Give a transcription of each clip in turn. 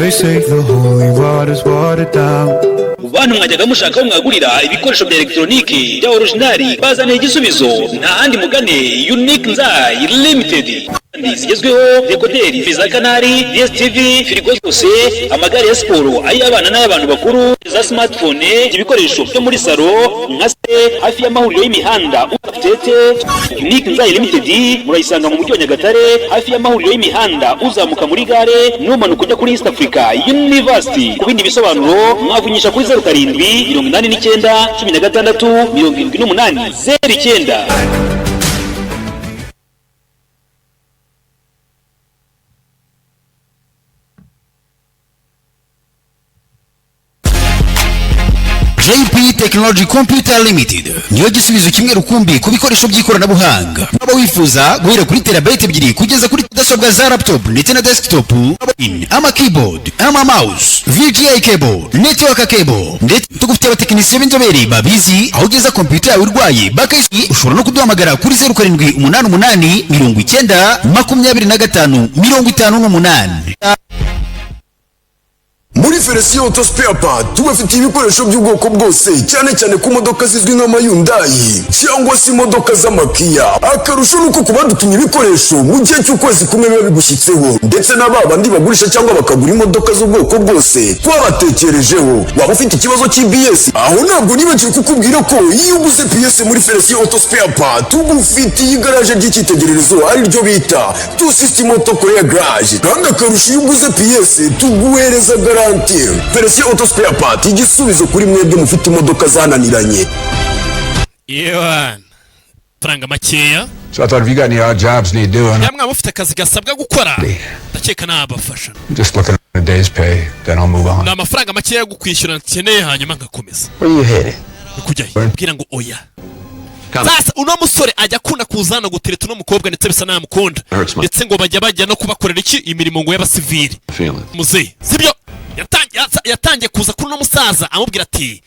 They say the holy water's watered down. Bantu mwajyaga mushaka aho mwagurira ibikoresho bya elegitoroniki bya original, bazaniye igisubizo. Nta handi, mugane Unique Nzayi Limited. Zigezweho: dekoderi za Canal, DSTV, firigo zose, amagare ya siporo, ay'abana n'ay'abantu bakuru, za smartphone, ibikoresho byo muri salo nka se. Hafi y'amahuriro y'imihanda utete, Unique Nzayi Limited murayisanga mu mujyi wa Nyagatare, hafi y'amahuriro y'imihanda uzamuka muri gare n'umanuka ujya kuri East Africa University. Ku bindi bisobanuro mwavunyisha kuri 0789 16 78 09. JP Technology Computer Limited niyo gisubizo kimwe rukumbi ku bikoresho by'ikoranabuhanga. Waba wifuza guhera kuri terabyte 2 kugeza kuri mudasobwa za laptop ndetse na desktop, ama keyboard, ama mouse, VGA cable, network cable, ndetse tugufitiye abatekinisiye b'inzobere babizi. Aho ugeza computer yawe urwaye bakayisi. Ushobora no kuduhamagara kuri 0788 90 25 58. Muri Felisiyo Auto Spare Part tubafitiye ibikoresho by'ubwoko bwose, cyane cyane ku modoka zizwi nk'amaYhyundai cyangwa se imodoka z'amaKia. Akarusho ni uko ku badutumye ibikoresho, mu gihe cy'ukwezi kumwe biba bigushyitseho. Ndetse na ba bandi bagurisha cyangwa bakagura imodoka z'ubwoko bwose, twabatekerejeho. Waba ufite ikibazo cy'ABS, aho ntabwo nibagiwe kukubwira ko iyo uguze pièce muri Felisiyo Auto Spare Part, tugufitiye igaraje ry'icyitegererezo, ari ryo bita Two System Auto Korea Garage. Kandi akarusho, iyo uguze pièce tuguhereza garantie. Felisiyo Auto Spare Part, igisubizo kuri mwebwe mufite imodoka zananiranye. Yewana, faranga makeya. So I thought if you got any odd jobs need doing, Nyamwaba mufite akazi gasabwa gukora, ndakeka nabafasha. I'm just looking at a day's pay, then I'll move on. Ni amafaranga makeya yo kukwishyura nkeneye, hanyuma ngakomeza. Where you headed? Ni kujya he? Bwira ngo oya. Sasa uno musore ajya akunda kuza hano gutereta uno mukobwa, ndetse bisa n'amukunda, ndetse ngo bajya no kubakorera iki, imirimo ngo y'abasivili. Feeling. Muzehe sibyo, yatangiye kuza kuri uno musaza amubwira ati: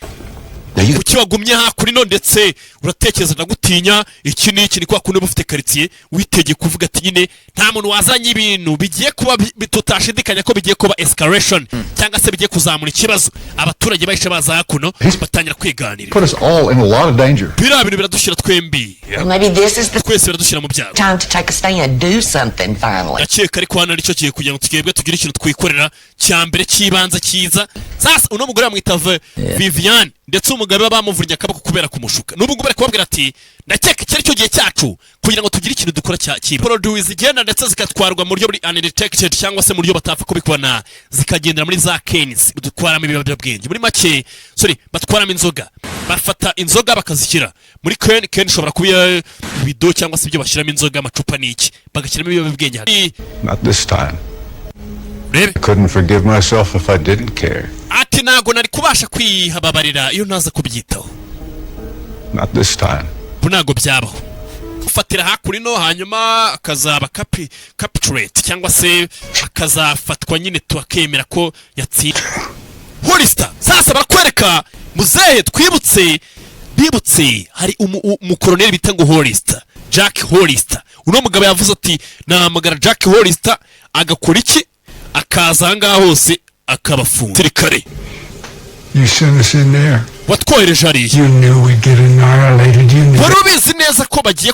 "Kuki wagumye hakurino? Ndetse uratekereza ndagutinya?" Iki n'iki, ni kwa kundi uba ufite karitsiye witegeye kuvuga ati nyine nta muntu wazanye ibintu bigiye kuba tutashidikanya ko bigiye kuba escalation cyangwa se bigiye kuzamura ikibazo. Abaturage bahise baza hakuno batangira kwiganirira. Put us all in a lot of danger. Biriya bintu biradushyira twembi Well, maybe this is the twese, biradushyira mu byago. time to take a stand, do something finally. Ndakeka ariko hano aricyo gihe kugira ngo twebwe tugire ikintu twikorera cya mbere cy'ibanze cyiza. Sasa uno mugore bamwita Viviane, ndetse umugabo bamuvunnye akaboko kubera kumushuka. N'ubu ngubu bari kubabwira ati: "Ndakeka iki aricyo gihe cyacu kugira ngo tugire ikintu dukora cya kiba." Produits zigenda ndetse zigatwarwa mu buryo buri undetected, cyangwa se mu buryo batapfa kubikubona, zikagendera muri za cans dutwaramo ibiyobyabwenge muri make, sorry, batwaramo inzoga. Bafata inzoga bakazishyira muri can. Can ishobora kuba ibido cyangwa se ibyo bashyiramo inzoga, amacupa n'iki, bagashyiramo ibiyobyabwenge. Not this time. Rebe. I couldn't forgive myself if I didn't care. Ati: "Ntabwo nari kubasha kwihababarira iyo ntaza kubyitaho." Not this time. Ubu ntabwo byabaho. Ufatira hakurino, hanyuma akazaba capturate cyangwa se akazafatwa nyine, tukemera ko yatsinze Hollister. Sasa barakwereka muzehe, twibutse, bibutse hari umukoroneri bita ngo Hollister, Jack Hollister. Uno mugabo yavuze ati: "Nahamagara Jack Hollister agakora iki, akaza ahangaha hose akabafunga." Sirikare. You sent us in there. Watwohereje hariya. You knew we'd get annihilated. You knew. Wari ubizi neza ko bagiye.